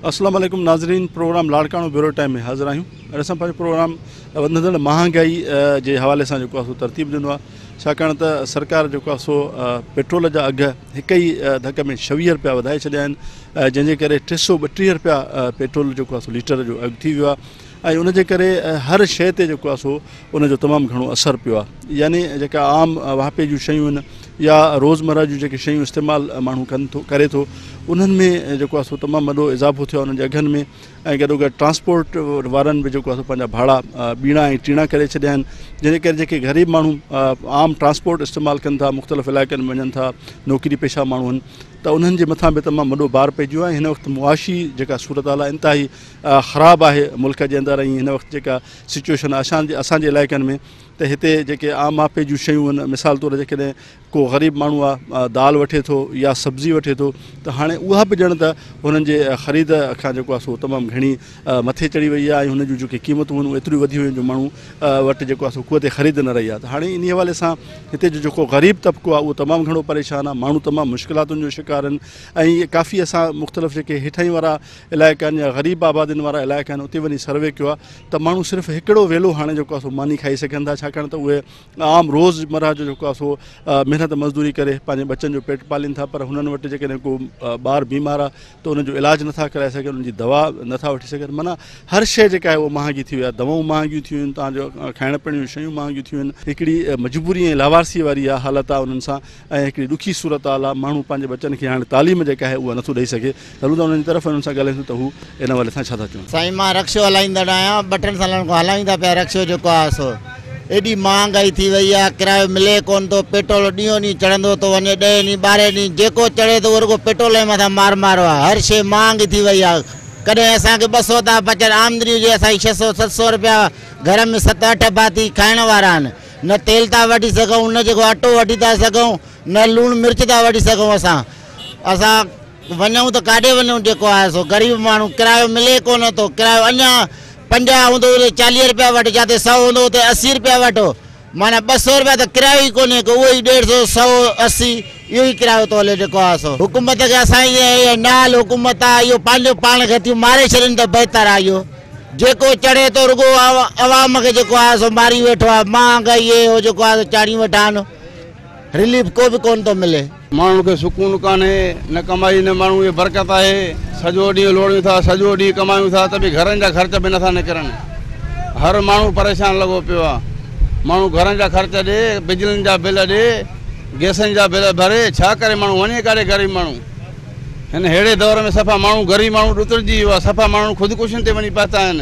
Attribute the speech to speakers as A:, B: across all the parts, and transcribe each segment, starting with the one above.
A: اسلام عليڪم ناظرين پروگرام لاڙڪاڻو بيورو ٽائيم ۾ حاضر آهيون اڄ اسان پنهنجو پروگرام وڌندڙ مهانگائي جي حوالي سان جيڪو آهي سو ترتيب ڏنو آهي ڇاڪاڻ ته سرڪار جيڪو آهي سو پيٽرول جا اگهه هڪ ئي ڌڪ ۾ 26 رپيا وڌائي ڇڏيا آهن جنهن جي ڪري 332 رپيا پيٽرول جيڪو آهي سو ليٽر جو اگهه ٿي ويو آهي ۽ ان جي ڪري هر شيء تي جيڪو آهي سو ان جو تمام گهڻو اثر پيو آهي يعني جيڪا عام واهپي جون شيون آهن يا روزمره جون جيڪي شيون استعمال ماڻهو ڪن ٿو ڪري ٿو انهن ۾ جيڪو آهي سو تمام وڏو اضافو ٿيو آهي انهن جي اگهن ۾ ۽ گڏو گڏ ٽرانسپورٽ وارن به جيڪو آهي سو پنهنجا ڀاڙا ٻيڻا ۽ ٽيڻا ڪري ڇڏيا آهن جنهن جي ڪري جيڪي غريب ماڻهو عام ٽرانسپورٽ استعمال ڪن ٿا مختلف علائقن ۾ وڃن ٿا نوڪري پيشا ماڻهو آهن ته انهن جي مٿان به تمام وڏو بار پئجي ويو آهي هن وقت معاشي جيڪا صورتحال آهي انتهائي خراب آهي ملڪ جي اندر ۽ هن وقت جيڪا سچويشن اسان جي علائقن ۾ ته هتي جيڪي عام واهپي جون شيون آهن مثال طور جيڪڏهن ڪو غريب ماڻهو آهي دال وٺي ٿو يا سبزي وٺي ٿو ته هاڻي اها به ڄڻ ته هنن جي خريد کان جيڪو آهي سو تمام گهڻي مٿي چڙهي وئي آهي ۽ هن جون جيڪي قيمتون آهن اهي ايتريون وڌي ويون جو ماڻهو وٽ جيڪو آهي سو قوت خريد نه رهي آهي ته هاڻي انهي حوالي سان هتي جو جيڪو غريب طبقو آهي اهو تمام گهڻو پريشان آهي ماڻهو تمام مشڪلاتن جو شڪار آهن ۽ ڪافي اسان مختلف جيڪي هيٺائين وارا علائقا آهن يا غريب آبادين وارا علائقا آهن اتي وڃي سروي ڪيو آهي ته ماڻهو صرف هڪڙو ويلو هاڻي جيڪو آهي سو ماني کائي سگهن ٿا ڇاڪاڻ ته اهي عام روز مرهه جو جيڪو آهي سو محنت مزدوري ڪري پنهنجي ٻچن جو پيٽ پالين ٿا پر هنن وٽ جيڪڏهن ڪو ٻار بيمار آهي ته ان جو علاج نٿا ڪرائي سگهن ان جي دوا نٿا وٺي سگهن معنيٰ هر شيء جيڪا آهي اها مهانگي ٿي وئي آهي دوائون مهانگيون ٿي ويون آهن تان جو کائڻ پيئڻ جون شيون مهانگيون ٿي ويون آهن هڪڙي مجبوري ۽ لاوارثي واري اها حالت آهي انهن سان ۽ هڪڙي ڏکي صورتحال آهي ماڻهو پنهنجي ٻچن کي هاڻي تعليم جيڪا آهي اها نٿو ڏئي سگهي هلون ٿا انهن جي طرف ۽ انهن سان ڳالهايون ته هو ان حوالي سان ڇا ٿا چون.
B: سائين مان رڪشو هلائيندڙ آهيان ٻه ٽن سالن کان هلايون ٿا پيا رڪشو جيڪو آهي سو ايڏي مهانگائي ٿي وئي آهي ڪرايو ملي ڪونه ٿو پيٽرول ڏينهون ڏينهن چڙهندو ٿو وڃي ڏهين ڏينهن ٻارهين ڏينهن جيڪو چڙهي ٿو اهو رڳو پيٽرول جي مٿان مار مارو آهي هر شيء مهانگي ٿي وئي آهي ڪڏهن اسان کي ٻه سو ٿا بچن آمدني هجي اسان جي ڇهه سو ست سو رپيا گهر ۾ ست اٺ ڀاتي کائڻ وارا آهن نه تيل ٿا وٺي سگهون نه جيڪو اٽو وٺي ٿا سگهون نه لوڻ مرچ ٿا وٺي سگهون اسان اسان وڃون ته ڪاڏي وڃون جيڪو آهي سو غريب ماڻهو ڪرايو ملي ڪونه ٿو ڪرايو اڃا 50 هوندو اتي 40 رپيا وٺ جاتي 100 هوندو اتي 80 رپيا وٺو معنيٰ 200 رپيا ته ڪرايو ئي ڪونهي ڪو اهو ئي ڏيڍ سو سو اسي اهو ئي ڪرايو ٿو هلي جيڪو آهي سو حڪومت کي اسان جي اها نااهل حڪومت آهي اهو پنهنجو پاڻ کي ٿيون ماري ڇڏين ته بهتر آهي اهو جيڪو چڙهي ٿو رڳو عوام کي جيڪو آهي سو ماري ويٺو آهي مهانگائي اهو جيڪو آهي سو چاڙهيون ويٺا آهن رليف ڪو به ڪونه ٿو ملي.
C: ماڻهن کي سڪون ڪانهي، نه ڪمائي نه ماڻهو جي برڪت آهي، سڄو ڏينهن لوڙيون ٿا، سڄو ڏينهن ڪمايون ٿا ته به گهرن جا خرچ به نٿا نڪرن، هر ماڻهو پريشان لڳو پيو آهي، ماڻهو گهرن جا خرچ ڏي، بجلين جا بل ڏي، گئسن جا بل ڀري، ڇا ڪري ماڻهو وڃي ڪاڏي غريب ماڻهو هن ههڙي دور ۾ صفا ماڻهو غريب ماڻهو ڏتڙجي ويو آهي، صفا ماڻهو خودڪشين تي وڃي پهتا آهن،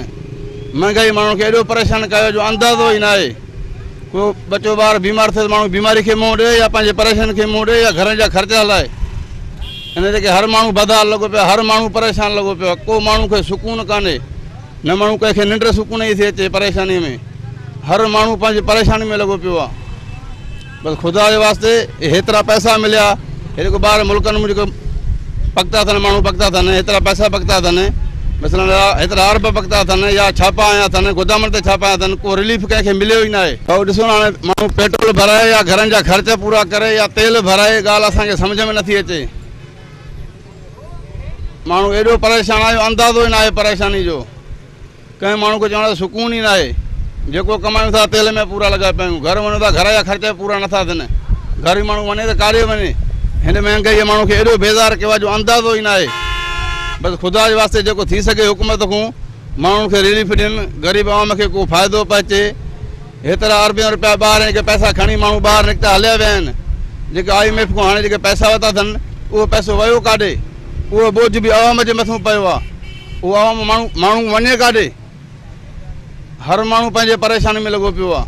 C: مهنگائي ماڻهن کي ايڏو پريشان ڪيو جو اندازو ئي ناهي. ڪو ٻچو ٻار بيمار ٿئي ته ماڻهو بيماري کي منهن ڏئي يا پنهنجي پريشانين کي منهن ڏئي يا گهرن جا خرچ هلائي. ان جي ڪري هر ماڻهو بدحال لڳو پيو آهي، هر ماڻهو پريشان لڳو پيو آهي، ڪو ماڻهو کي سڪون ڪانهي، نه ماڻهو ڪنهن کي ننڊ سڪون جي ٿي اچي پريشاني ۾، هر ماڻهو پنهنجي پريشاني ۾ لڳو پيو آهي. بس خدا جي واسطي هيترا پئسا مليا، هي جيڪو ٻاهر ملڪن ۾ جيڪو پڪتا اٿن ماڻهو پڪتا اٿن، هيترا پئسا پڪتا اٿن، مثلاً هيترا ارب پڪتا اٿن يا ڇاپا آيا اٿن، گودامن تي ڇاپا آيا اٿن، ڪو رليف ڪنهن کي مليو ئي ناهي. ڀائو ڏسو نه هاڻي ماڻهو پيٽرول ڀرائي يا گهرن جا خرچ پورا ڪري يا تيل ڀرائي، ڳالهه اسان کي سمجهه ۾ نٿي اچي. ماڻهو ايڏو پريشان آهي جو اندازو ئي ناهي پريشاني جو. ڪنهن ماڻهو کي چوڻ ته سڪون ئي ناهي. جيڪو ڪمايون ٿا تيل ۾ پورا لڳا پيا آهيون. گهر وڃون ٿا گهر جا خرچ به پورا نٿا ٿين. گهر ماڻهو وڃي ته ڪاڏي وڃي. هن مهنگائيء ماڻهو کي ايڏو بيزار ڪيو آهي جو اندازو ئي ناهي. بس خدا جي واسطي جيڪو ٿي سگهي حڪومت کان ماڻهن کي رليف ڏين، غريب عوام کي ڪو فائدو پهچي. هيترا اربين رپيا ٻاهر جيڪي پئسا کڻي ماڻهو ٻاهر نڪتا هليا ويا آهن. جيڪي I M F کان هاڻي جيڪي پئسا ورتا اٿن اهو پئسو ويو ڪاڏي؟ اهو ٻوجهه به عوام جي مٿون پيو آهي. اهو عوام ماڻهو ماڻهو وڃي ڪاڏي؟ هر ماڻهو پنهنجي پريشاني ۾ لڳو پيو آهي.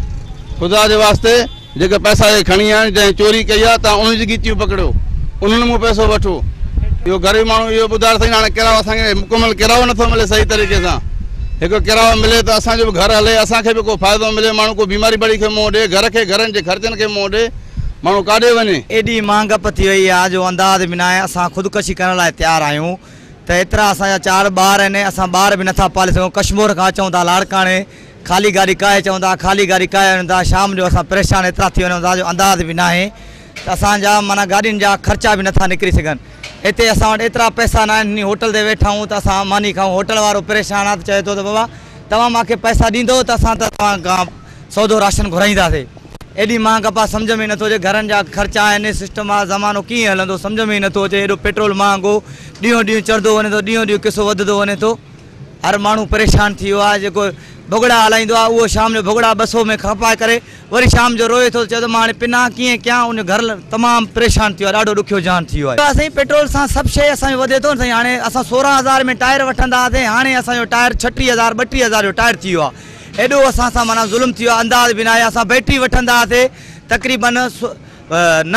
C: خدا جي واسطي جيڪي پئسا اهي کڻي آيا آهن جنهن چوري ڪئي آهي توهان انهن جي ڳچيون پڪڙيو انهن مون پئسو وٺو. اهو غريب ماڻهو اهو ٻڌائي سائين هاڻي ڪرايو اسان کي مڪمل ڪرايو نٿو ملي صحيح طريقي سان هڪ ڪرايو ملي ته اسان جو به گهر هلي اسان کي به ڪو فائدو ملي ماڻهو ڪو بيماري بڙي کي منهن ڏي گهر کي گهرن جي خرچن کي منهن ڏي ماڻهو ڪاڏي وڃي.
D: ايڏي مهانگپ ٿي وئي آهي جو انداز به ناهي اسان خودڪشي ڪرڻ لاء تيار آهيون ته ايترا اسان جا چار ٻار آهن اسان ٻار به نٿا پالي سگهون ڪشمور کان اچون ٿا لاڙڪاڻي خالي گاڏي ڪاهي اچون ٿا خالي گاڏي ڪاهي وڃون ٿا شام جو اسان پريشان ايترا ٿي وڃون ٿا جو انداز به ناهي ته اسان جا معنيٰ گاڏين جا خرچا به نٿا نڪري سگهن. هتي اسان وٽ ايترا پئسا نه آهن هني هوٽل تي ويٺا آهيون ته اسان ماني کائون هوٽل وارو پريشان آهي ته چوي ٿو ته بابا توهان مان کي پئسا ڏيندو ته اسان ته توهان کان سودو راشن گهرائينداسي. ايڏي مهانگپ آ سمجهه ۾ نٿو اچي گهرن جا خرچا آهن سسٽم آ زمانو ڪيئن هلندو سمجهه ۾ ئي نٿو اچي ايڏو پيٽرول مهانگو ڏينهون ڏينهن چڙهندو وڃي ٿو ڏينهون ڏينهن قصو وڌندو وڃي ٿو هر ماڻهو پريشان ٿي ويو آ جيڪو ڀڳڙا هلائيندو آ اهو شام جو ڀڳڙا 200 ۾ کپائي ڪري وري شام جو روئي ٿو چئي ٿو مان هاڻي پنان ڪيئن ڪيان ان جو گهر تمام پريشان ٿي ويو آ ڏاڍو ڏکيو جهان ٿي ويو آهي. سائين پيٽرول سان سڀ شيء اسان جو وڌي ٿو نه سائين هاڻي اسان 16 هزار ۾ ٽائر وٺندا هئاسين هاڻي اسان جو ٽائر 36 هزار 32 هزار جو ٽائر ٿي ويو آ ايڏو اسان سان معنيٰ ظلم ٿي ويو آهي انداز به ناهي اسان بيٽري وٺندا هئاسي تقريبن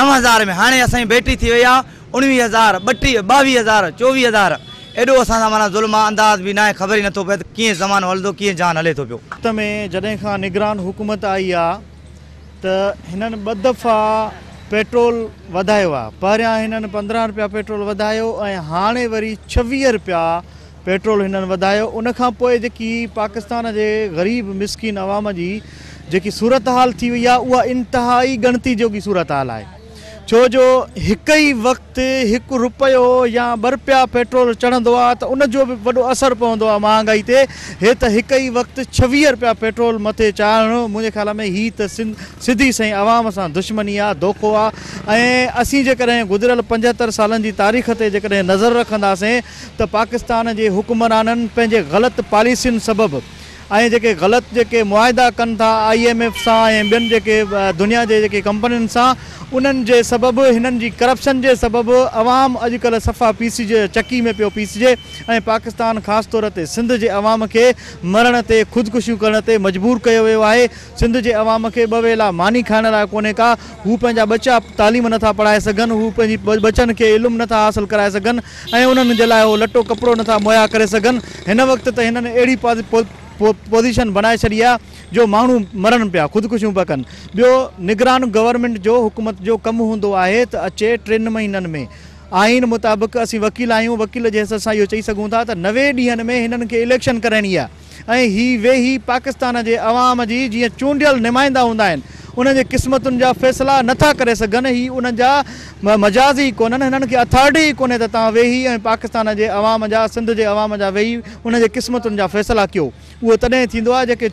D: 9000 ۾ هاڻي اسان جي بيٽري ٿي وئي آهي 19 هزار 32 22 هزار 24 هزار ايڏو اسان سان معنيٰ ظلم آهي انداز به ناهي خبر ئي نٿو پئي ته ڪيئن زمانو هلندو ڪيئن جهان هلي ٿو پيو.
E: وقت ۾ جڏهن کان نگران حڪومت آئي آ ته هنن ٻه دفعا پيٽرول وڌايو آ پهريان هنن 15 رپيا پيٽرول وڌايو ۽ هاڻي وري 26 رپيا پيٽرول هنن وڌايو ان کان پوء جيڪي پاڪستان جي غريب مسڪين عوام جي جيڪي صورتحال ٿي وئي آهي اها انتهائي ڳڻتي جوڳي صورتحال آهي ڇو جو هڪ ئي وقت هڪ رپيو يا ٻه رپيا پيٽرول چڙهندو آهي ته ان جو به وڏو اثر پوندو آهي مهانگائي تي هي ته هڪ ئي وقت 26 رپيا پيٽرول مٿي چاڙهڻ منهنجي خيال ۾ هي ته سڌي سئين عوام سان دشمني آهي دوکو آهي ۽ اسين جيڪڏهن گذريل 75 سالن جي تاريخ تي جيڪڏهن نظر رکنداسين ته پاڪستان جي حڪمرانن پنهنجي غلط پاليسين سبب ۽ جيڪي غلط جيڪي معاهدا ڪن ٿا I M F سان ۽ ٻين جيڪي دنيا جي جيڪي ڪمپنين سان انهن جي سبب هنن جي ڪرپشن جي سبب عوام اڄڪلهه صفا پيسجي چڪي ۾ پيو پيسجي ۽ پاڪستان خاص طور تي سنڌ جي عوام کي مرڻ تي خودڪشيون ڪرڻ تي مجبور ڪيو ويو آهي. سنڌ جي عوام کي ٻه ويلا ماني کائڻ لاء ڪونهي ڪا، هو پنهنجا ٻچا تعليم نٿا پڙهائي سگهن، هو پنهنجي ٻچن کي علم نٿا حاصل ڪرائي سگهن ۽ انهن جي لاء هو لٽو ڪپڙو نٿا مهيا ڪري سگهن. هن وقت ته هنن اهڙي پوزيشن بڻائي ڇڏي آهي جو ماڻهو مرن پيا، خودڪشيون پيا ڪن. ٻيو نگران گورنمينٽ جو حڪومت جو ڪم هوندو آهي ته اچي ٽن مهينن ۾ آئين مطابق اسين وڪيل آهيون، وڪيل جي حيثيت سان اهو چئي سگهون ٿا ته 90 ڏينهن ۾ هنن کي اليڪشن ڪرائڻي آهي. ۽ هي ويهي پاڪستان جي عوام جي جيئن چونڊيل نمائندا هوندا آهن انهن جي قسمتن جا فيصلا نه ٿا ڪري سگهن هي انهن جا مجاز ئي ڪونهن هنن کي اٿارٽي ئي ڪونهي ته توهان ويهي ۽ پاڪستان جي عوام جا سنڌ جي عوام جا ويهي انهن جي قسمتن جا فيصلا ڪيو اهو تڏهن ٿيندو آهي جيڪي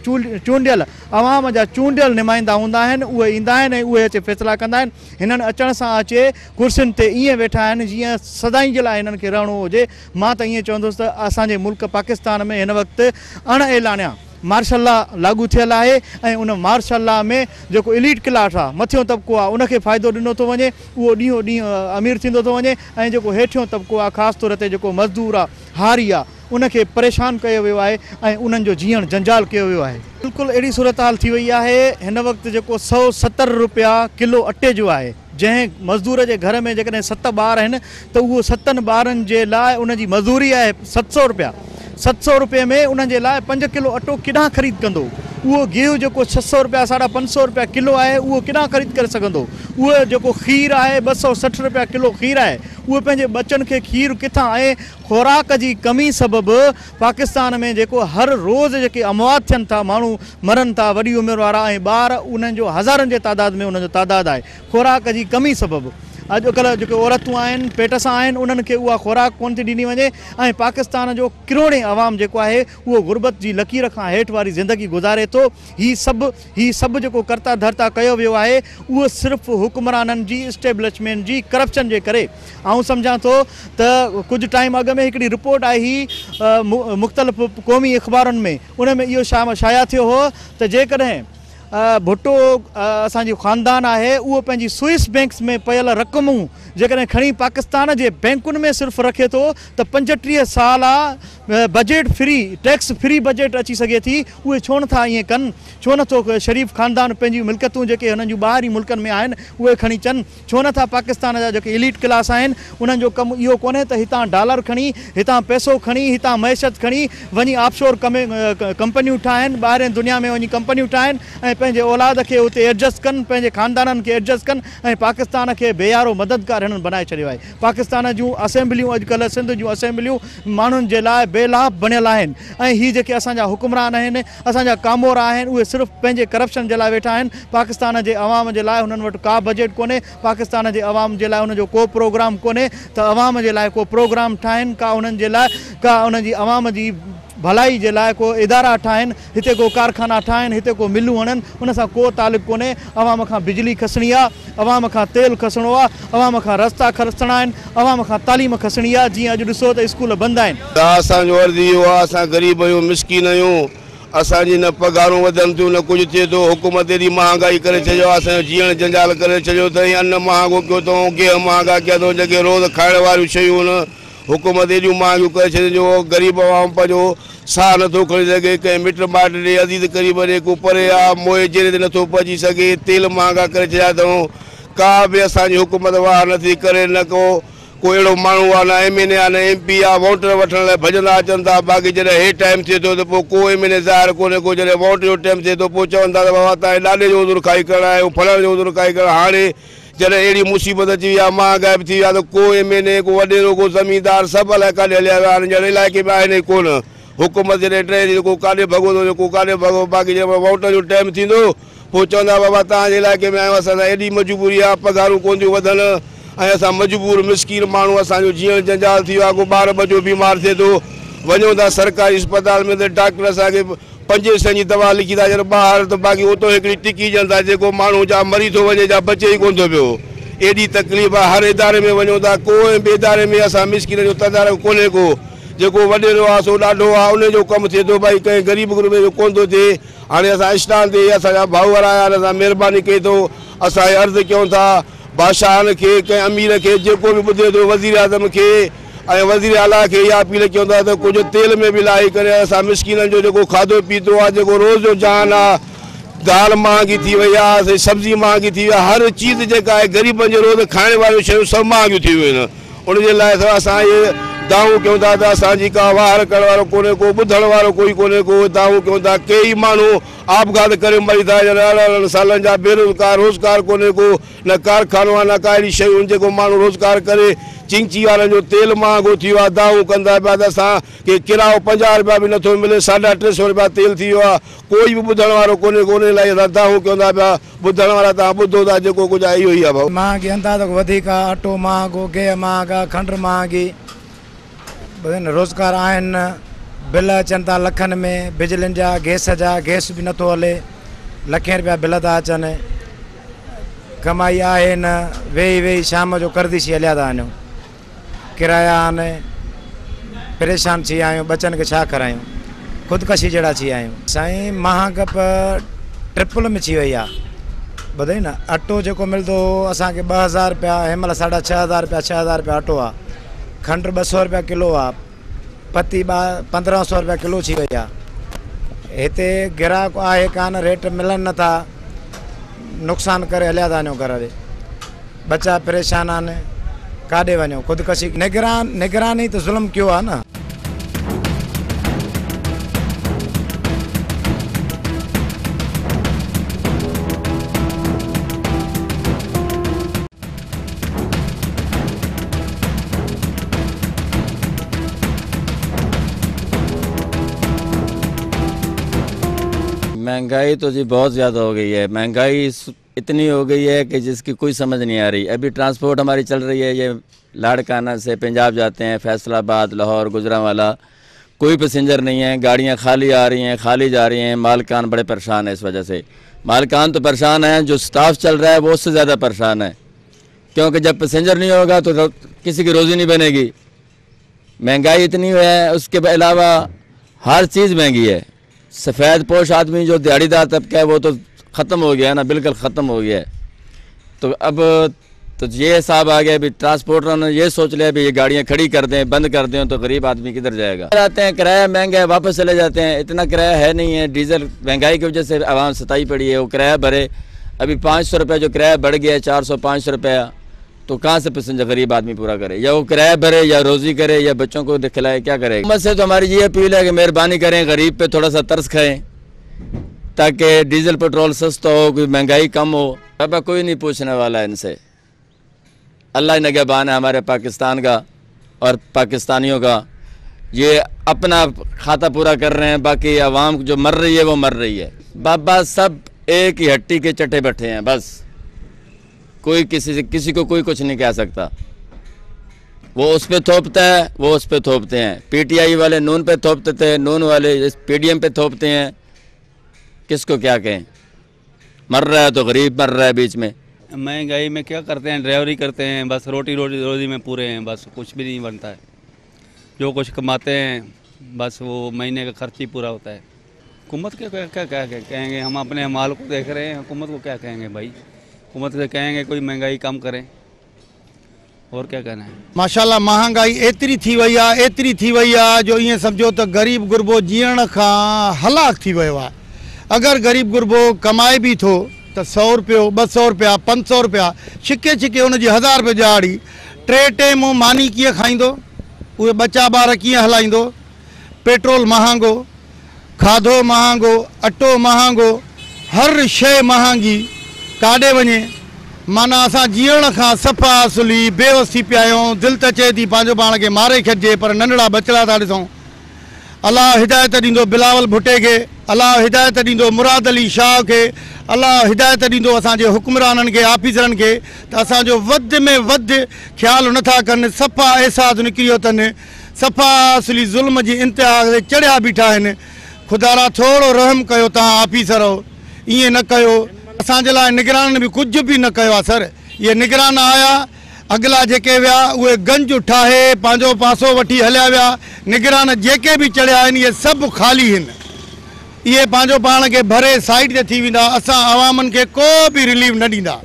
E: چونڊيل عوام جا چونڊيل نمائندا هوندا آهن اهي ايندا آهن ۽ اهي اچي فيصلا ڪندا آهن هنن اچڻ سان اچي ڪرسين تي ائين ويٺا آهن جيئن سدائين جي لاء هنن کي رهڻو هجي. مان ته ائين چوندس ته اسان جي ملڪ پاڪستان ۾ هن وقت اڻ اعلانيا مارشل لا لاڳو ٿيل آهي ۽ ان مارشل لا ۾ جيڪو اليٽ ڪلاس آهي مٿيون طبقو آهي ان کي فائدو ڏنو ٿو وڃي اهو ڏينهون ڏينهن امير ٿيندو ٿو وڃي ۽ جيڪو هيٺيون طبقو آهي خاص طور تي جيڪو مزدور آهي هاري آهي ان کي پريشان ڪيو ويو آهي ۽ انهن جو جيئڻ جنجال ڪيو ويو آهي. بلڪل اهڙي صورتحال ٿي وئي آهي هن وقت جيڪو 170 رپيا ڪلو اٽي جو آهي جنهن مزدور جي گهر ۾ جيڪڏهن 7 ٻار آهن ته اهو 7 ٻارن جي لاء ان جي مزدوري آهي 700 رپيا 700 رپئي ۾ انهن جي لاء 5 ڪلو اٽو ڪيڏانهن خريد ڪندو اهو گيهه جيڪو 600 رپيا 550 رپيا ڪلو آهي اهو ڪيڏانهن خريد ڪري سگهندو اهو جيڪو کير آهي 260 رپيا ڪلو کير آهي اهو پنهنجي ٻچن کي کير ڪٿان ۽ خوراڪ جي ڪمي سبب پاڪستان ۾ جيڪو هر روز جيڪي اموات ٿين ٿا ماڻهو مرن ٿا وڏي عمر وارا ۽ ٻار انهن جو هزارن جي تعداد ۾ انهن جو تعداد آهي خوراڪ جي ڪمي سبب اڄڪلهه جيڪي عورتون آهن پيٽ سان آهن انهن کي اها خوراڪ ڪونه ٿي ڏني وڃي ۽ پاڪستان جو ڪروڙين عوام جيڪو آهي اهو غربت جي لڪير کان هيٺ واري زندگي گذاري ٿو هي سڀ هي سڀ جيڪو ڪرتا ڌرتا ڪيو ويو آهي اهو صرف حڪمرانن جي اسٽيبلشمينٽ جي ڪرپشن جي ڪري آئون سمجهان ٿو ته ڪجهه ٽائيم اڳ ۾ هڪڙي رپورٽ آئي هئي مختلف قومي اخبارن ۾ ان ۾ اهو شايع ٿيو هو ته جيڪڏهن ڀٽو اسان جي خاندان آهي اهو پنهنجي سوئس بينڪس ۾ پيل رقمون جيڪڏهن کڻي پاڪستان جي بينڪن ۾ صرف رکي ٿو ته 35 سال budget free tax free budget اچي سگهي ٿي اهي ڇو نٿا ائين ڪن ڇو نٿو شريف خاندان پنهنجون ملڪيتون جيڪي هنن جون ٻاهرين ملڪن ۾ آهن اهي کڻي اچن ڇو نٿا پاڪستان جا جيڪي اليٽ ڪلاس آهن انهن جو ڪم اهو ڪونهي ته هتان ڊالر کڻي هتان پئسو کڻي هتان معيشت کڻي وڃي آف شور ڪمپنيون ٺاهن ٻاهرين دنيا ۾ وڃي ڪمپنيون ٺاهن ۽ پنهنجي اولاد کي اتي ايڊجسٽ ڪن پنهنجي خاندانن کي ايڊجسٽ ڪن ۽ پاڪستان کي بي يارو مددگار هنن بنائي ڇڏيو آهي پاڪستان جون اسيمبليون اڄڪلهه سنڌ جون اسيمبليون ماڻهن جي لاء بي بيلاڀ بڻيل آهن ۽ هي جيڪي اسان جا حڪمران آهن، اسان جا ڪامورا آهن، اهي صرف پنهنجي ڪرپشن جي لاء ويٺا آهن. پاڪستان جي عوام جي لاء هنن وٽ ڪا بجيٽ ڪونهي، پاڪستان جي عوام جي لاء انهن جو ڪو پروگرام ڪونهي ته عوام جي لاء ڪو پروگرام ٺاهن، ڪا انهن جي لاء ڪا انهن جي عوام جي ڀلائي جي لاء ڪو ادارا ٺاهن، هتي ڪو ڪارخانا ٺاهن، هتي ڪو ملون هڻن، ان سان ڪو تعلق ڪونهي. عوام کان بجلي کسڻي آ، عوام کان تيل کسڻو آ، عوام کان رستا کسڻا آهن، عوام کان تعليم کسڻي آ، جيئن اڄ ڏسو ته اسڪول بند آهن.
C: ته اسان جو عرض اهو آ، اسان غريب آهيون، مسڪين آهيون، اسان جي نه پگهارون وڌن ٿيون نه ڪجهه ٿئي ٿو، حڪومت ايڏي مهانگائي ڪري ڇڏيو آ، اسان جو جيئڻ جنجال ڪري ڇڏيو اٿئي، ان مهانگو ڪيو اٿئون، گيهه مهانگا ڪيا اٿئون، جيڪي روز کائڻ واريون شيون آهن، حڪومت ايڏيون مهانگيون ڪري ڇڏيون جو غريب عوام پنهنجو ساهه نٿو کڻي سگهي، ڪنهن مٽ مائٽ ڏي، عزيز قريب ڏي، ڪو پري آ، موئي جيري تي نٿو پهچي سگهي، تيل مهانگا ڪري ڇڏيا اٿئون، ڪا به اسان جي حڪومت واهه نٿي ڪري، نه ڪو ڪو اهڙو ماڻهو آ، نه ايم اين اي آ، نه ايم پي آ، ووٽر وٺڻ لاء ڀڄندا اچن ٿا، باقي جڏهن هي ٽائيم ٿئي ٿو ته پوء ڪو ايم اين اي ظاهر ڪونهي ڪو، جڏهن ووٽ جو ٽائيم ٿئي ٿو پوء چون ٿا ته بابا توهان جي ڏاڏي جو عذر کائي ڪرڻ آيا آهيون، فلاڻي جو عذر کائي ڪرڻ، هاڻي جڏهن اهڙي مصيبت اچي وئي آهي، مهانگائي به ٿي وئي آهي ته ڪو ايم اين اي، ڪو وڏيرو، ڪو زميندار سڀ الائي ڪاڏي هليا ويا آهن، ڄڻ علائقي ۾ آهن ئي ڪونه. حڪومت جڏهن ٽهي ٿي ته ڪو ڪاڏي ڀڳو ٿو وڃي، ڪو ڪاڏي ڀڳو، باقي جنهن مهل ووٽن جو ٽائيم ٿيندو پوء چوندا بابا توهان جي علائقي ۾ آهيون، اسان سان ايڏي مجبوري آهي، پگهارون ڪونه ٿيون وڌن ۽ اسان مجبور مسڪين ماڻهو، اسان جو جيئڻ جنجال ٿي ويو آهي، ڪو ٻار ٻچو بيمار ٿئي ٿو، وڃون ٿا سرڪاري اسپتال ۾ ته ڊاڪٽر اسان کي پنجين سئين جي دوا لکي ٿا ڇڏن ٻاهر ته باقي اتو هڪڙي ٽڪي ڏين ٿا جيڪو ماڻهو جا مري ٿو وڃي جا بچي ئي ڪونه ٿو پيو ايڏي تڪليف آهي هر اداري ۾ وڃون ٿا ڪو به اداري ۾ اسان مسڪينن جو تدارڪ ڪونهي ڪو جيڪو وڏيرو آهي سو ڏاڍو آهي ان جو ڪم ٿئي ٿو ڀائي ڪنهن غريب غربي جو ڪونه ٿو ٿئي هاڻي اسان اسٽان تي اسان جا ڀائر آيا آهن اسان مهرباني ڪئي اٿو اسان عرض ڪيون ٿا بادشاهن کي ڪنهن امير کي جيڪو به ٻڌي ٿو وزير اعظم کي ۽ وزير اعليٰ کي اها اپيل ڪيون ٿا ته ڪجهه تيل ۾ به لاهي ڪري اسان مسڪينن جو جيڪو کاڌو پيتو آهي جيڪو روز جو جان آهي دال مهانگي ٿي وئي آهي سبزي مهانگي ٿي وئي آهي هر چيز جيڪا آهي غريبن جي روز کائڻ واريون شيون سڀ مهانگيون ٿي ويون آهن ان جي لاء اسان اهي دانهون ڪيون ٿا ته اسان جي ڪا واهر ڪرڻ وارو ڪونهي ڪو ٻڌڻ وارو ڪوئي ڪونهي ڪو دانهون ڪيون ٿا ڪيئي ماڻهو آپگهات ڪري مري ٿا وڃن ارڙهن سالن جا بيروزگار روزگار ڪونهي ڪو نه ڪارخانو آهي نه ڪا اهڙي شيون آهن جيڪو ماڻهو روزگار ڪري. چنگچي وارن جو تيل مهانگو ٿي ويو آهي، دانهون ڪن ٿا پيا ته اسان کي ڪرايو 50 رپيا به نٿو ملي، 350 رپيا تيل ٿي ويو آهي، ڪوئي به ٻڌڻ وارو ڪونهي ڪو انهي لاء اسان دانهون ڪيون ٿا پيا، ٻڌڻ وارا توهان ٻڌو ٿا جيڪو ڪجهه آهي اهو ئي آهي ڀائو.
F: مهانگي انداز کان وڌيڪ آهي، اٽو مهانگو، گيهه مهانگا، کنڊ مهانگي، روزگار آهن نه، بل اچن ٿا لکن ۾ بجلين جا، گئس جا، گئس به نٿو هلي، لکين رپيا بل ٿا اچن. ڪمائي آهي نه، ويهي ويهي شام جو قرضي هليا ٿا وڃون، ڪرايا آهن، پريشان ٿي ويا آهيون، ٻچن کي ڇا کارايون، خودڪشي جهڙا ٿي ويا آهيون. سائين مهانگپ ٽرپل ۾ ٿي وئي آهي، ٻڌئي نه، اٽو جيڪو ملندو هو اسان کي 2000 رپيا، هن مهل 6500 رپيا، 6000 رپيا اٽو آهي، کنڊ 200 رپيا ڪلو آهي، پتي 1500 رپيا ڪلو ٿي وئي آهي، هتي گراهڪ آهي ڪانه، ريٽ ملن نٿا، نقصان ڪري هليا ٿا وڃون گهر ڏي، ٻچا پريشان آهن، ڪاڏي وڃون، خودڪشي نگراني ته ظلم ڪيو آهي نه.
G: महंगाई तो जी बहुत ज़्यादा हो गई है। महंगाई इतनी हो गई है कि जिसकी कोई समझ नहीं आ रही। अभी ट्रांसपोर्ट हमारी चल रही है, ये लाड़काना से पंजाब जाते हैं, फैसलाबाद, लाहौर, गुजरांवाला, कोई पैसेंजर नहीं है, गाड़ियाँ खाली आ रही हैं, खाली जा रही हैं। मालकान बड़े परेशान हैं इस वजह से। मालकान तो परेशान हैं, जो स्टाफ चल रहा है वो उससे ज़्यादा परेशान है, क्योंकि जब पैसेंजर नहीं होगा तो किसी की रोज़ी नहीं बनेगी। महंगाई इतनी है, उसके अलावा हर चीज़ महंगी है। सफ़ेद पोश आदमी जो दिहाड़ीदार तबका है वो तो ख़त्म हो गया है ना, बिल्कुल ख़त्म हो गया है। तो अब तो ये हिसाब आ गया, अभी ट्रांसपोर्टर ने ये सोच लिया अभी ये गाड़ियाँ खड़ी कर दें, बंद कर दें, तो गरीब आदमी किधर जाएगा। आते हैं, किराया महंगा है, वापस चले जाते हैं। इतना किराया है नहीं है, डीजल महंगाई की वजह से आवाम सताई पड़ी है, वो किराया भरे। अभी 500 रुपये जो किराया बढ़ गया है, 400-500 रुपया, तो कहाँ से पैसेंजर गरीब आदमी पूरा करे? या वो किराया भरे, या रोज़ी करे, या बच्चों को खिलाए, क्या करे? हुकूमत से तो हमारी ये अपील है कि मेहरबानी करें, गरीब पे थोड़ा सा तरस खाएँ, ताकि डीजल पेट्रोल सस्ता हो, कोई महंगाई कम हो। अब कोई नहीं पूछने वाला इनसे। अल्लाह निगहबान है हमारे पाकिस्तान का और पाकिस्तानियों का। ये अपना खाता पूरा कर रहे हैं, बाकी आवाम जो मर रही है वो मर रही है। बाबा सब एक ही हट्टी के चटे बैठे हैं, बस कोई किसी से किसी को कोई कुछ नहीं कह सकता। वो उस पर थोपता है, वो उस पर थोपते हैं। पीटीआई वाले नून पे थोपते थे, नून वाले इस पीडीएम पे थोपते हैं। किसको क्या कहें, मर रहा है तो गरीब मर रहा है बीच में।
H: महंगाई में क्या करते हैं, ड्राइवरी करते हैं, बस रोटी रोटी रोजी में पूरे हैं, बस कुछ भी नहीं बनता है। जो कुछ कमाते हैं बस वो महीने का खर्च ही पूरा होता है। हुकूमत के क्या क्या क्या कहेंगे, हम अपने माल को देख रहे हैं, हुकूमत को क्या कहेंगे भाई। हुकूमत से कहेंगे कोई महंगाई कम करें, और क्या कहना है।
I: माशाल्लाह महांगाई एतिरी थी वई आहे, एतिरी थी वई आहे जो ईअं सम्झो त ग़रीब गुरबो जीअण खां हलाक थी वियो आहे। अगरि ग़रीब गुरबो कमाए बि थो त 100 रुपयो, 200 रुपया, 500 रुपया छिके छिके हुनजी 1000 रुपये दिहाड़ी, टे टेम मानी कीअं खाईंदो, उहे बच्चा ॿार कीअं हलाईंदो। पेट्रोल महांगो, खाधो महांगो, अटो महांगो, हर शइ महांगी, काॾे वञे। माना असां जीअण खां सफ़ा असुली बेवस थी पिया आहियूं। दिलि त चए थी पंहिंजो पाण खे मारे छॾिजे, पर नंढड़ा बचड़ा था ॾिसूं। अलाह हिदायत ॾींदो बिलावल भुट्टे खे, अलाह हिदायत ॾींदो मुराद अली शाह खे, अलाह हिदायत ॾींदो असांजे हुक्मराननि खे, ऑफिसरनि खे त असांजो वधि में वधि ख़्यालु नथा कनि। सफ़ा अहसासु निकिरी वियो अथनि, सफ़ा असली ज़ुल्म जी इंतिहा ते चढ़िया बीठा आहिनि। ख़ुदारा थोरो रहम कयो, तव्हां ऑफिसर हो, ईअं न कयो। असांजे लाइ निगराननि बि कुझु बि न कयो आहे सर। इहे निगरान आया, अॻिला जेके विया उहे गंज ठाहे पंहिंजो पासो वठी हलिया विया। निगरान जेके बि चढ़िया आहिनि इहे सभु ख़ाली आहिनि, इहे पंहिंजो पाण खे भरे साइड ते थी वेंदा। असां आवामनि खे को बि रिलीफ न ॾींदा,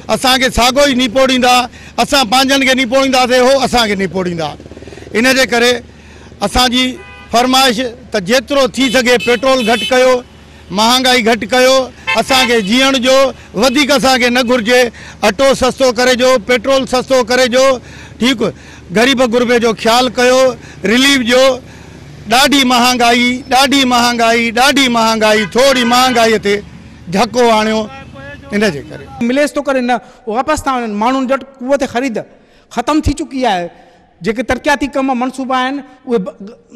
I: असांखे साॻो ई निपोड़ींदा। असां पंहिंजनि खे निपोड़ींदासीं, हो असांखे निपोड़ींदा। इन जे करे असांजी फरमाइश त जेतिरो थी सघे पेट्रोल घटि कयो, महांगाई घटि कयो, असांखे जीअण जो वधीक असांखे न घुरिजे। अटो सस्तो करे जो, पेट्रोल सस्तो करे जो, ठीकु, ग़रीब गुरबे जो ख़्यालु कयो, रिलीफ जो। ॾाढी महांगाई, ॾाढी महांगाई, ॾाढी महांगाई, थोरी महांगाईअ ते झको आणियो। इन जे करे
J: मिलेसि थो करे न, वापसि था वञनि। माण्हुनि वटि कुवत ख़रीद ख़तमु थी चुकी आहे। जेके तरक़ियाती कम मनसूबा आहिनि उहे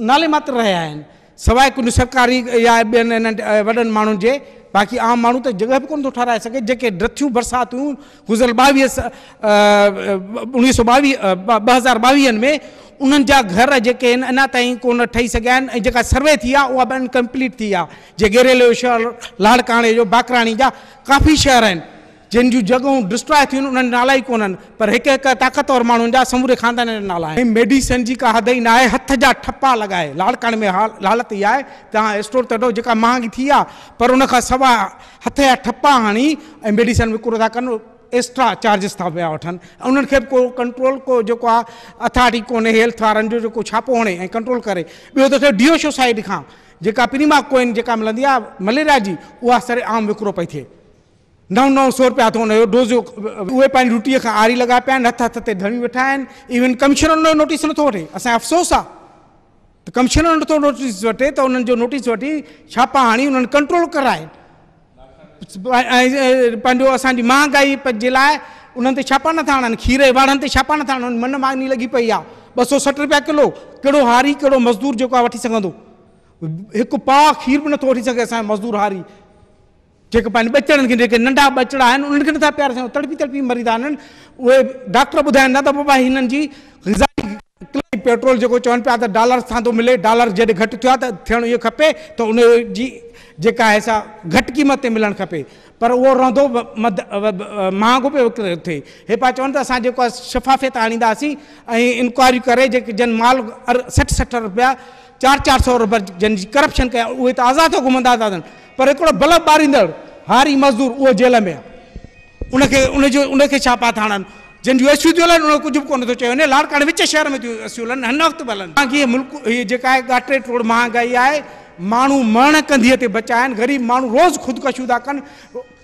J: नाले मात्र रहिया आहिनि, सवाइ कुझु सरकारी या ॿियनि इन्हनि वॾनि माण्हुनि जे। बाक़ी आम माण्हू त जॻह बि कोन थो ठाराए सघे। जेके ड्रथियूं बरसातियूं गुज़िरियल 2022 में उन्हनि जा घर जेके आहिनि अञा ताईं कोन ठही सघिया आहिनि। ऐं जेका सर्वे थी आहे उहा बि अनकम्प्लीट थी आहे। जे गेरेले जो शहर, लाड़काणे जो, बाकराणी जा काफ़ी शहर आहिनि जिन जूं जॻहियूं डिस्ट्रॉय थियूं आहिनि, उन्हनि नाला ई कोन्हनि, पर हिकु हिकु ताक़तवर माण्हुनि जा समूरे ख़ानदान जा नाला आहिनि। मेडिसिन जी का हद ई न आहे, हथ जा ठप्पा लॻाए लाड़काणे में हालत इहा आहे। तव्हां स्टोर ते वठो, जेका महांगी थी आहे, पर उन खां सवा हथ जा ठप्पा हणी ऐं मेडिसिन विकिरो था कनि, एक्स्ट्रा चार्जिस था पिया वठनि। उन्हनि खे बि को कंट्रोल को जेको आहे अथॉरिटी कोन्हे, हेल्थ वारनि जो जेको छापो हणे ऐं कंट्रोल करे। ॿियो त थियो do side खां जेका प्रीमा कोइन जेका मिलंदी आहे मलेरिया जी, उहा सरे आम विकिरो पई थिए। 900 रुपया थो हुनजो डोज़ जो। उहे पंहिंजी रोटीअ खां आरी लॻा पिया आहिनि, हथ हथ ते धणी वेठा आहिनि। इवन कमिश्नर हुनजो नोटिस नथो वठे। असांजो अफ़सोस आहे त कमिश्नर नथो नोटिस वठे, त उन्हनि जो नोटिस वठी छापा हणी उन्हनि कंट्रोल कराए ऐं पंहिंजो असांजी महांगाई जे लाइ उन्हनि ते छापा नथा हणनि, खीर जे वाड़नि ते छापा नथा हणनि। मन मांगनी लॻी पई आहे, 260 रुपया किलो। कहिड़ो हारी, कहिड़ो मज़दूर जेको आहे वठी सघंदो? हिकु पाउ खीर बि नथो वठी सघे असांजो मज़दूर हारी। जेके पंहिंजे ॿचड़नि खे, जेके नंढा ॿचड़ा आहिनि उन्हनि खे नथा प्यारे सघूं, तड़पी तड़पी मरी था वञनि। उहे डॉक्टर ॿुधाइनि था त बाबा हिननि जी ग़िज़ा पेट्रोल जेको चवनि पिया त डॉलर सां थो मिले, डॉलर जॾहिं घटि थियो आहे त थियणु इहो खपे त उनजी जेका आहे सा घटि क़ीमत ते मिलणु खपे, पर उहो रहंदो महांगो पियो विकिरो थिए। हे पिया चवनि त असां जेको आहे शफ़ाफ़ियत आणींदासीं ऐं इंक्वायरी करे जेके जन माल 60-60 रुपया, 400-400 रुपया जन जी करप्शन कया, उहे त आज़ाद घुमंदा था, पर हिकिड़ो बल्ब ॿारींदड़ हारी मज़दूर उहो जेल में आहे, उनखे उनखे छापा था हणनि। जिन जूं एसियूं थियूं हलनि उन कुझु बि कोन थो चयो वञे। लाड़काणे विच शहर में थियूं एसियूं हलनि, हिन वक़्तु बि हलनि। हीअ मुल्क हीअ जेका आहे ॻाटे टोड़ महांगाई आहे, माण्हू मरण कंधीअ ते बचा आहिनि। ग़रीब माण्हू रोज़ ख़ुदकशियूं था कनि,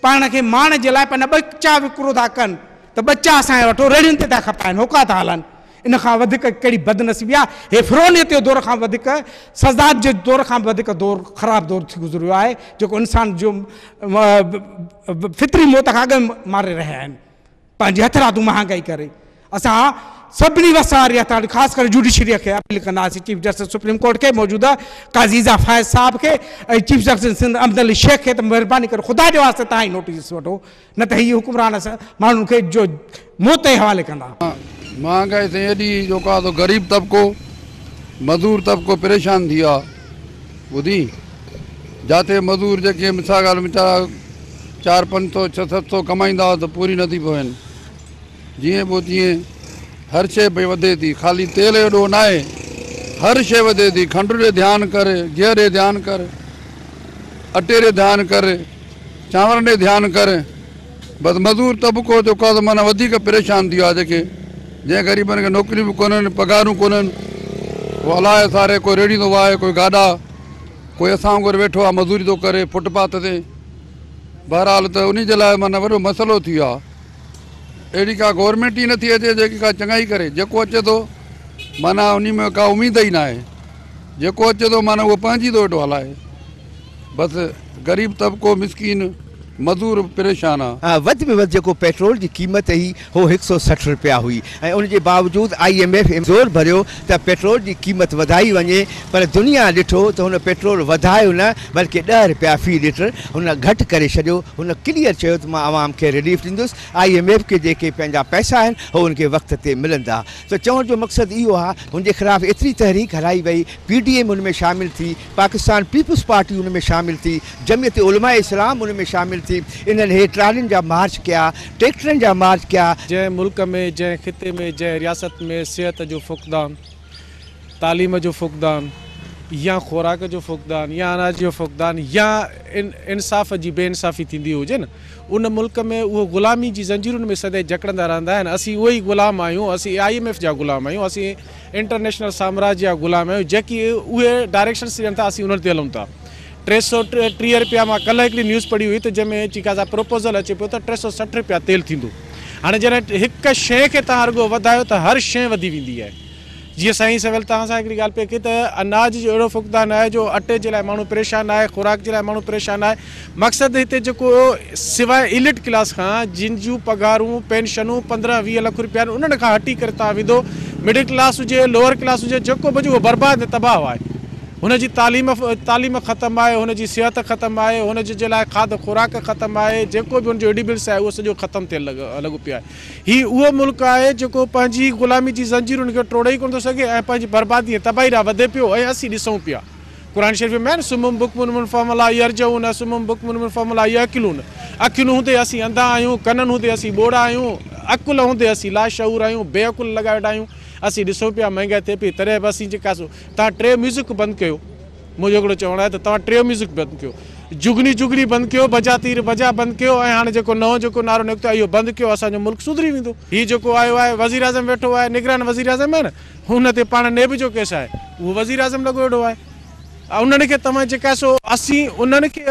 J: पाण खे माण जे लाइ पंहिंजा ॿचा विकिरो था कनि त ॿचा असांजा वठो, रेड़ियुनि ते था खपाइनि, होका था हलनि। इन खां वधीक कहिड़ी बदनसीबी आहे? हे फिरौनियत जे दौर खां वधीक, सज़ाद जे दौर खां वधीक दौर ख़राबु दौर थी गुज़रियो आहे, जेको इंसान जो फितरी मौत खां अॻु मारे रहिया आहिनि पंहिंजी हथरादू महांगाई करे। असां سڀني وس واري اٿارٽي خاص ڪري جوڊيشريء کي اپيل ڪنداسين چيف جسٽس سپريم ڪورٽ کي موجوده قاضي عزا فائز صاحب کي ۽ چيف جسٽس سنڌ امجد علي شيخ کي ته مهرباني ڪري خدا جي واسطي توهان ئي نوٽيس وٺو نه ته هي حڪمران ماڻهن کي جو موت جي حوالي ڪندا.
C: مهانگائي سائين ايڏي جو ڪا تو غريب طبقو مزور طبقو پريشان ٿي ويو آ ٻڌي جاتي مزور جيڪي مثال ڳالهه ويچارا چار پنج سو ڇهه ست سو ڪمائيندا هئا ته پوري نٿي پوين جيئن پوء تيئن هر شيء پئي وڌي ٿي خالي تيل جو ڏوهه ناهي هر شيء وڌي ٿي کنڊ ڏي ڌيان ڪر گيهه ڏي ڌيان ڪر اٽي ڏي ڌيان ڪر چانورن ڏي ڌيان ڪر بس مزور طبقو جيڪو آهي سو معنيٰ وڌيڪ پريشان ٿي ويو آهي جيڪي جنهن غريبن کي نوڪريون به ڪونهن پگهارون ڪونهن هو الله جي سهاري ڪوئي ريڙهي ٿو وهائي ڪوئي گاڏا ڪوئي اسان وانگر ويٺو آهي مزوري ٿو ڪري فٽ پاٿ تي بهرحال ته انهي جي لاء معنيٰ وڏو مسئلو ٿي ويو آهي اهڙي ڪا گورنمينٽ ئي نٿي اچي جيڪي ڪا چڱائي ڪري جيڪو اچي ٿو معنيٰ انهي ۾ ڪا اميد ئي ناهي جيڪو اچي ٿو معنيٰ اهو پنهنجي ٿو ويٺو هلائي بس غريب طبقو مسڪين مزور پريشان آ.
K: وڌ ۾ وڌ جيڪو پيٽرول جي قيمت هئي هو هڪ سئو 60 رپيا هئي ۽ ان جي باوجود I M F زور ڀريو ته پيٽرول جي قيمت وڌائي وڃي پر دنيا ڏٺو ته هن پيٽرول وڌايو نه بلڪه 10 رپيا في ليٽر هن گهٽ ڪري ڇڏيو هن ڪليئر چيو ته مان عوام کي رليف ڏيندس I M F کي جيڪي پنهنجا پئسا آهن هو ان کي وقت تي ملندا ته چوڻ جو مقصد اهو آهي هن جي خلاف ايتري تحريڪ هلائي وئي پي ڊي ايم ان ۾ شامل ٿي پاڪستان پيپلز پارٽي ان ۾ شامل ٿي جمعيت علماء اسلام ان ۾ شامل ٿي انهن هي ٽرالين جا مارچ ڪيا ٽريڪٽرن جا مارچ ڪيا.
L: جنهن ملڪ ۾ جنهن خطي ۾ جنهن رياست ۾ صحت جو فقدان، تعليم جو فقدان يا خوراڪ جو فقدان يا اناج جو فقدان يا انصاف جي بي انصافي ٿيندي هجي نه ان ملڪ ۾ اهو غلامي جي زنجيرن ۾ سدائين جڪڙندا رهندا آهن اسين اهي ئي غلام آهيون اسين I M F جا غلام آهيون اسين انٽرنيشنل سامراج جا غلام آهيون جيڪي اهي ڊائريڪشنس ڏين ٿا اسين انهن تي هلون ٿا. 330 رپيا مان ڪلهه هڪڙي نيوز پڙهي هئي ته جنهن ۾ جيڪا سا پروپوزل اچي پيو ته 360 رپيا تيل ٿيندو. هاڻي جڏهن هڪ شيء کي توهان رڳو وڌايو ته هر شيء وڌي ويندي آهي. جيئن سائين سويل توهان سان هڪڙي ڳالهه پئي ڪئي ته اناج جو اهڙو فقدان آهي جو اٽي جي لاء ماڻهو پريشان آهي، خوراڪ جي لاء ماڻهو پريشان آهي. مقصد هتي جيڪو سواء ايليٽ ڪلاس کان جن جون پگهارون، پينشنون 15 20 لک رپيا آهن انهن کان هٽي ڪري توهان ويندو مڊل ڪلاس هجي لوئر ڪلاس هجي جيڪو به هجي اهو برباد ۽ تباهه آهي. هن جي تعليم تعليم ختم آهي، هن جي صحت ختم آهي، هن جي جي لاء کاڌ خوراڪ ختم آهي، جيڪو به هن جو ايڊيبلس آهي اهو سڄو ختم ٿيل لڳو پيو آهي. هي اهو ملڪ آهي جيڪو پنهنجي غلامي جي زنجيرن کي ٽوڙي ئي ڪونه ٿو سگهي ۽ پنهنجي بربادي ۽ تباهي ڏانهن وڌي پيو ۽ اسين ڏسون پيا. قرآن شريف ۾ آهي نه صم بڪم عمي فهم لا يرجعون صم بڪم عمي فهم لا يعقلون اکين هوندي اسين انڌا آهيون، ڪنن هوندي اسين ٻوڙا آهيون، عقل هوندي اسين لاشعور آهيون، بي عقل لڳا ويٺا آهيون. اسين ڏسون پيا مهنگائي ٿئي پئي تڏهن به اسين جيڪا سو توهان ٽريو ميوزڪ بند ڪيو منهنجو هڪڙو چوڻ آهي ته توهان ٽريو ميوزڪ بند ڪيو جگني جگني بند ڪيو بجا تير بجا بند ڪيو ۽ هاڻي جيڪو نئون جيڪو نعرو نڪتو آهي اهو بند ڪيو اسان جو ملڪ سڌري ويندو هي جيڪو آيو آهي وزيراعظم ويٺو آهي نگران وزيراعظم آهي نه هن تي پاڻ نيب جو ڪيس آهي اهو وزيراعظم لڳو ويٺو آهي انهن کي توهان جيڪا سو اسين انهن کي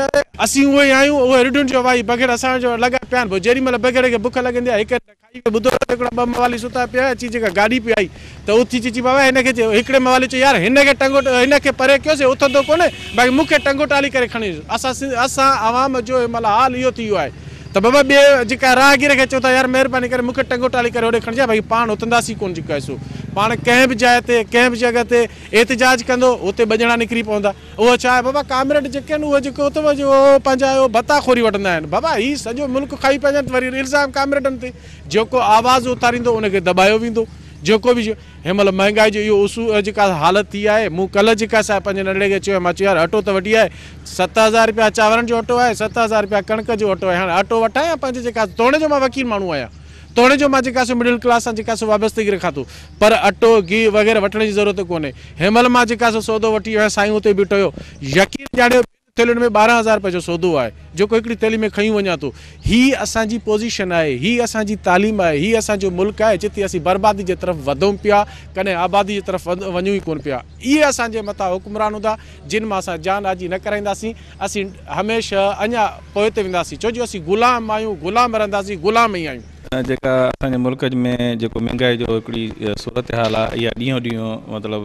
L: اسين اهي ئي آهيون اهي رڍن جو وائي بگهڙ اسان جو لڳا پيا آهن پوء جيڏي مهل بگهڙ کي بک لڳندي آهي هڪ کائي ٻڌو ته هڪڙا ٻه موالي ستا پيا اچي جيڪا گاڏي پئي آئي ته اٿي چي چي بابا هن کي چي هڪڙي موالي چيو يار هن کي ٽنگو هن کي پري ڪيوسي اٿندو ڪونه باقي مون کي ٽنگو ٽالي ڪري کڻي ويس اسان اسان عوام جو هن مهل حال اهو ٿي ويو آهي ته بابا ٻئي جيڪا راهگير کي چئون ٿا يار مهرباني ڪري مون کي ٽنگو ٽالي ڪري هوڏي کڻجانء باقي پاڻ اٿنداسين ڪونه جيڪو آهي سو پاڻ ڪنهن به جاء تي ڪنهن به جڳهه تي احتجاج ڪندو اتي ٻه ڄڻا نڪري پوندا. اهو ڇا آهي بابا ڪامريڊ جيڪي آهن اهي جيڪو اٿو جو پنهنجا اهو ڀتا خوري وٺندا آهن بابا هي سڄو ملڪ کائي پيا وڃن وري الزام ڪامريڊن تي جيڪو آواز اٿاريندو ان کي دٻايو ويندو جيڪو به هن مهل مهنگائي جو اهو اصول جيڪا حالت ٿي آهي مون ڪلهه جيڪا سا پنهنجي ننڍڙي کي چيو مان چيو يار اٽو ته وٺي آء 7000 رپيا چانورن جو اٽو آهي 7000 رپيا ڪڻڪ جو اٽو آهي هاڻي اٽو وٺان يا پنهنجي جيڪا توڻي جو مان وڪيل ماڻهو آهيان توڻي جو مان جيڪا سو مڊل ڪلاس سان جيڪا سو وابستگي رکان ٿو پر اٽو، گيهه وغيره وٺڻ جي ضرورت ڪونهي. هن مهل مان جيڪا سو سودو وٺي ويو آهيان سائين اتي بيٺو هيو. يقين ڄاڻيو ٻن ٿيلهين ۾ 12,000 رپئي جو سودو آهي جيڪو هڪڙي ٿيلهي ۾ کنيون وڃان ٿو. هي اسان جي پوزيشن آهي، هي اسان جي تعليم آهي، هي اسان جو ملڪ آهي جتي اسين بربادي جي طرف وڌون پيا ڪڏهن آبادي جي طرف وڃون ئي ڪونه پيا. اهي اسان جي مٿان حڪمران هوندا جن مان اسان جان آجي نه ڪرائينداسين. اسين هميشه اڃا پوئتي وينداسين ڇو جو اسين غلام آهيون، غلام رهنداسين، غلام ئي آهيون.
M: جيڪا اسان جي ملڪ ۾ جيڪو مهنگائي جو هڪڙي صورتحال آهي اها ڏينهون ڏينهن مطلب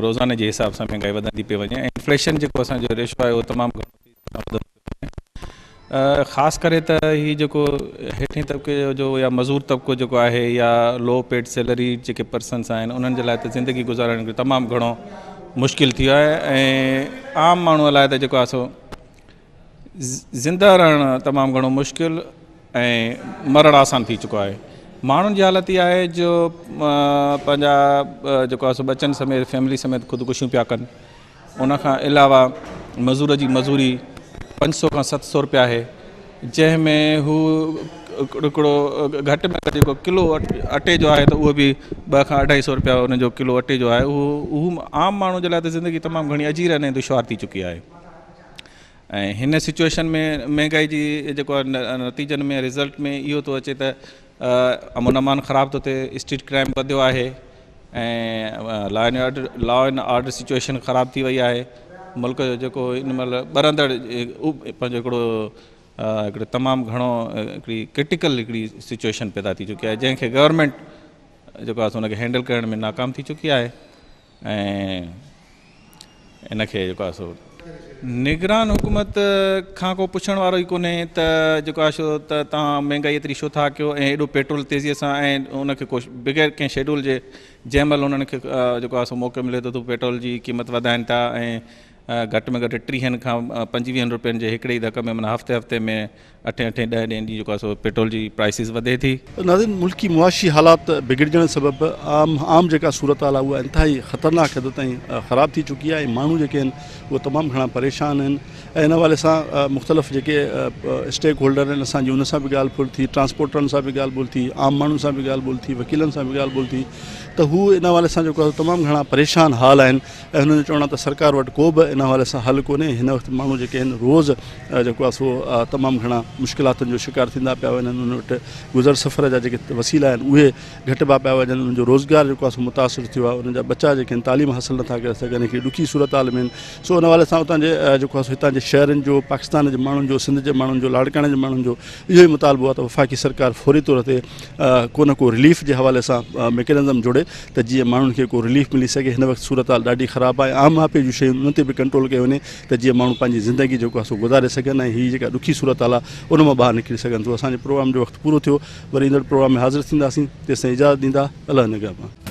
M: روزاني جي حساب سان مهنگائي وڌندي پئي وڃي ۽ انفليشن جيڪو اسان جو ريشو آهي اهو تمام گهڻو تيزي سان وڌندو پيو وڃي خاص ڪري ته هي جيڪو هيٺين طبقي جو يا مزور طبقو جيڪو آهي يا لو پيڊ سيلري جيڪي پرسنس آهن انهن جي لاء ته زندگي گذارڻ تمام گهڻو مشڪل ٿي ويو آهي ۽ عام ماڻهوء لاء ته جيڪو آهي سو زنده رهڻ تمام گهڻو مشڪل ۽ مرڻ آسان ٿي چڪو آهي. ماڻهن جي حالت اها آهي جو پنهنجا جيڪو آهي سو ٻچن سميت فيملي سميت خودڪشيون پيا ڪن. ان کان علاوه مزور جي مزوري 500 کان 700 روپيا آهي جنهن ۾ هو هڪڙو گهٽ ۾ گهٽ جيڪو ڪلو اٽي جو آهي ته اهو به 2 کان 250 روپيا ان جو ڪلو اٽي جو آهي اهو اهو عام ماڻهو جي لاء ته زندگي تمام گهڻي اجيرن ۽ دشوار ٿي چڪي آهي ۽ هن سچوئيشن ۾ مهنگائي جي جيڪو نتيجن ۾ رزلٽ ۾ اهو ٿو اچي ته امن امان خراب ٿو ٿئي، اسٽريٽ ڪرائم وڌيو آهي ۽ law and order law and order situation خراب ٿي وئي آهي. ملڪ جو جيڪو ان مهل ٻرندڙ پنهنجو هڪڙو هڪڙو تمام گهڻو هڪڙي ڪرٽيڪل هڪڙي سچوئيشن پيدا ٿي چڪي آهي جنهن کي گورنمينٽ جيڪو آهي سو ان کي هينڊل ڪرڻ ۾ ناڪام ٿي چڪي آهي ۽ ان کي جيڪو آهي سو نگران حڪومت کان ڪو پڇڻ وارو ئي ڪونهي ته جيڪو آهي سو ته توهان مهنگائي ايتري ڇو ٿا ڪيو ۽ ايڏو پيٽرول تيزي سان ۽ ان کي ڪو بغير ڪنهن شيڊول جي جنهن مهل انهن کي جيڪو آهي سو موقعو ملي ٿو ته پيٽرول جي قيمت وڌائين ٿا ۽ گهٽ ۾ گهٽ 30 کان 25 روپين جي هڪڙي ئي ڌڪ ۾ معنيٰ هفتي هفتي ۾ اٺين اٺين ڏهه ڏهين ڏينهن جيڪو آهي سو پيٽرول جي پرائسز وڌي ٿي.
A: ناظرين ملڪي معاشي حالات بگڙجڻ سبب عام عام جيڪا صورتحال آهي اها انتهائي خطرناڪ حد تائين خراب ٿي چڪي آهي ۽ ماڻهو جيڪي آهن اهي تمام گهڻا پريشان آهن ۽ ان حوالي سان مختلف جيڪي اسٽيڪ هولڊر آهن اسان جي ان سان به ڳالهه ٻولهه ٿي ٽرانسپورٽرن سان به ڳالهه ٻولهه ٿي عام ماڻهن سان به ڳالهه ٻولهه ٿي وڪيلن سان به ڳالهه ٻولهه ٿي ته هو ان حوالي سان جيڪو آهي تمام گهڻا پريشان حال آهن ۽ هنن جو چوڻ آهي ته سرڪار وٽ ڪو به ان حوالي سان حل ڪونهي هن وقت ماڻهو جيڪي آهن روز جيڪو آهي سو تمام گهڻا مشڪلاتن جو شڪار ٿيندا پيا وڃن انهن وٽ گذر سفر جا جيڪي وسيلا آهن اهي گهٽبا پيا وڃن انهن جو روزگار جيڪو آهي سو متاثر ٿيو آهي انهن جا ٻچا جيڪي آهن تعليم حاصل نٿا ڪري سگهن هڪڙي ڏکي صورتحال ۾ آهن سو ان حوالي سان اتان جي جيڪو آهي سو هتان جي شهرين جو پاڪستان جي ماڻهن جو سنڌ جي ماڻهن جو لاڙڪاڻي جي ماڻهن جو اهو ئي مطالبو آهي ته وفاقي سرڪار فوري طور تي ڪو نه ڪو رليف جي حوالي سان ميڪنزم جوڙي ته جيئن ماڻهن کي ڪو رليف ملي سگهي هن وقت صورتحال ڏاڍي خراب آهي عام واهپي جون شيون انهن تي به ڪنٽرول ڪيو وڃي ته جيئن ماڻهو پنهنجي زندگي جيڪو آهي سو گذاري سگهن ۽ هي جيڪا ڏکي صورتحال آهي ان مان ٻاهر نڪري سگهن. سو اسان جي پروگرام جو وقت پورو ٿيو وري ايندڙ پروگرام ۾ حاضر ٿينداسين تيستائين اجازت ڏيندا الله نگهبان.